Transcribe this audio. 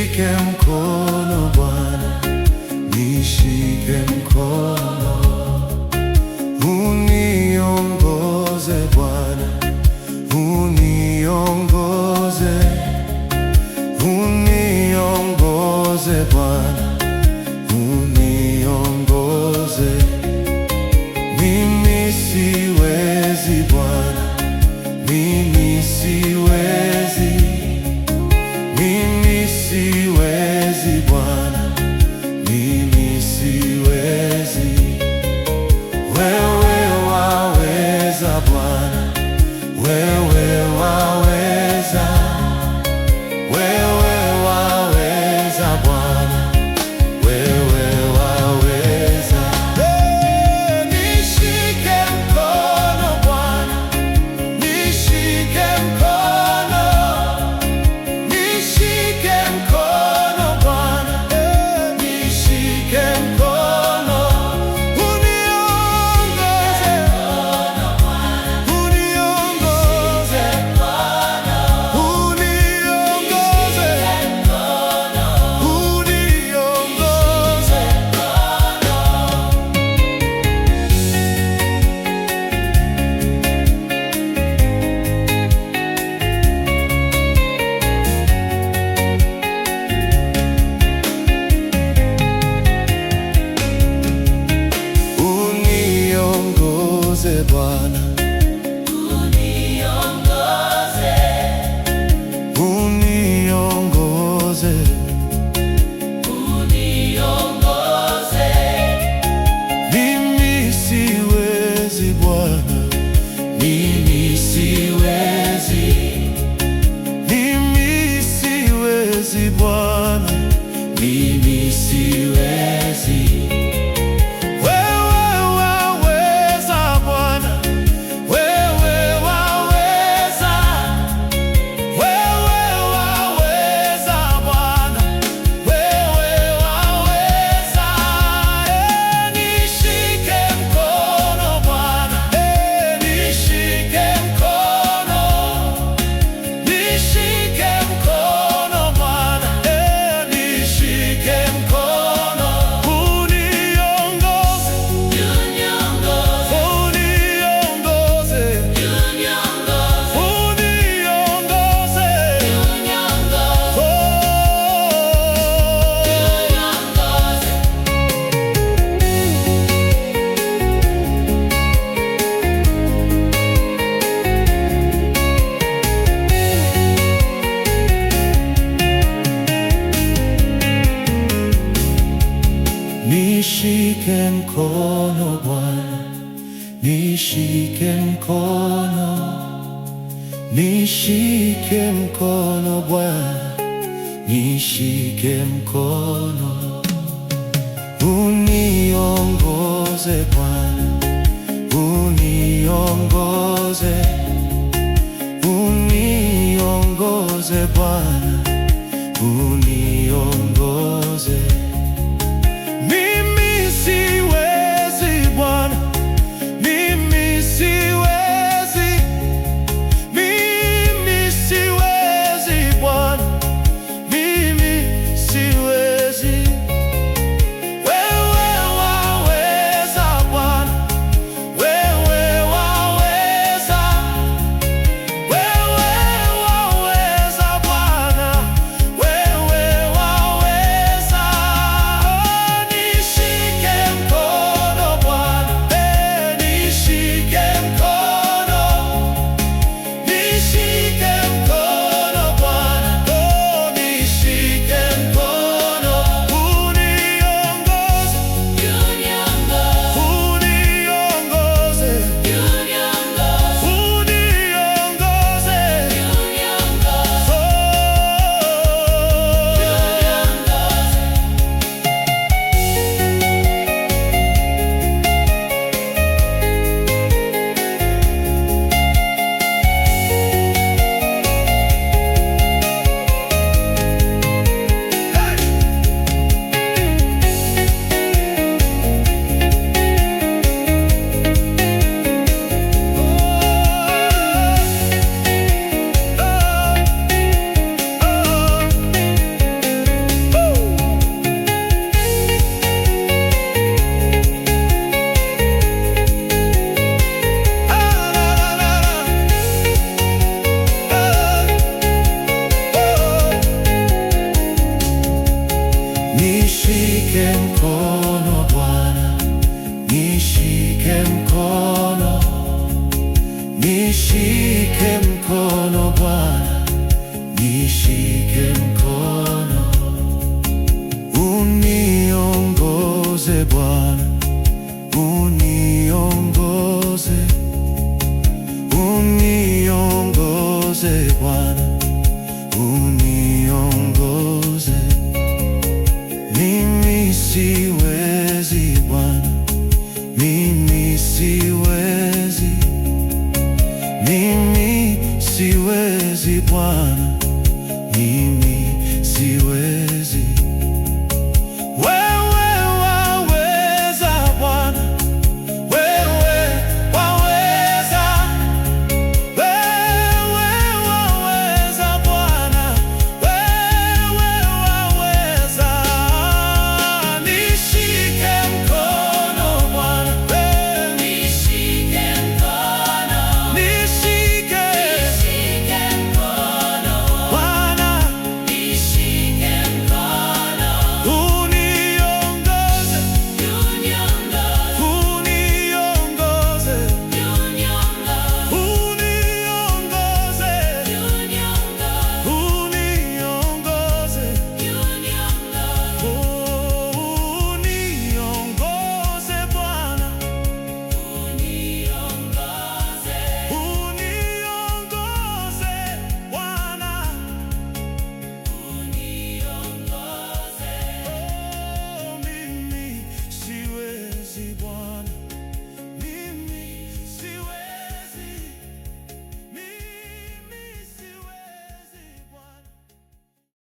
Nishike mkono Bwana, nishike mkono. Uniongoze Bwana, uniongoze. Uniongoze Bwana, uniongoze. Mimi siwezi Bwana, mimi siwezi. Mimi siwezi Bwana, mimi siwezi. Wewe waweza Bwana, wewe waweza. Wewe waweza Bwana, wewe waweza. Nishike mkono Bwana, nishike mkono. Nishike mkono Bwana, nishike mkono. Uniongoze, uniongoze, uniongoze, uniongoze. Uniongoze Bwana, Uniongoze, uniongoze. Uniongoze. Mimi siwezi Bwana, mimi siwezi. Mimi siwezi Bwana, mimi siwezi. Wewe waweza Bwana, wewe waweza. Wewe waweza Bwana, wewe waweza. Nishike mkono Bwana, nishike mkono. Nishike mkono Bwana, nishike mkono. Uniongoze, Uniongoze, uniongoze, uniongoze, uniongoze. Uniongoze, Oh. Uniongoze. Nishike mkono Bwana, nishike mkono. Nishike mkono Bwana, nishike mkono. Uniongoze Bwana, uniongoze. Uniongoze Bwana, uniongoze. Mimi siwezi Bwana, mimi siwezi. Mimi siwezi Bwana, mimi siwezi. Wewe waweza Bwana, wewe waweza. Wewe waweza Bwana, wewe waweza. Nishike mkono.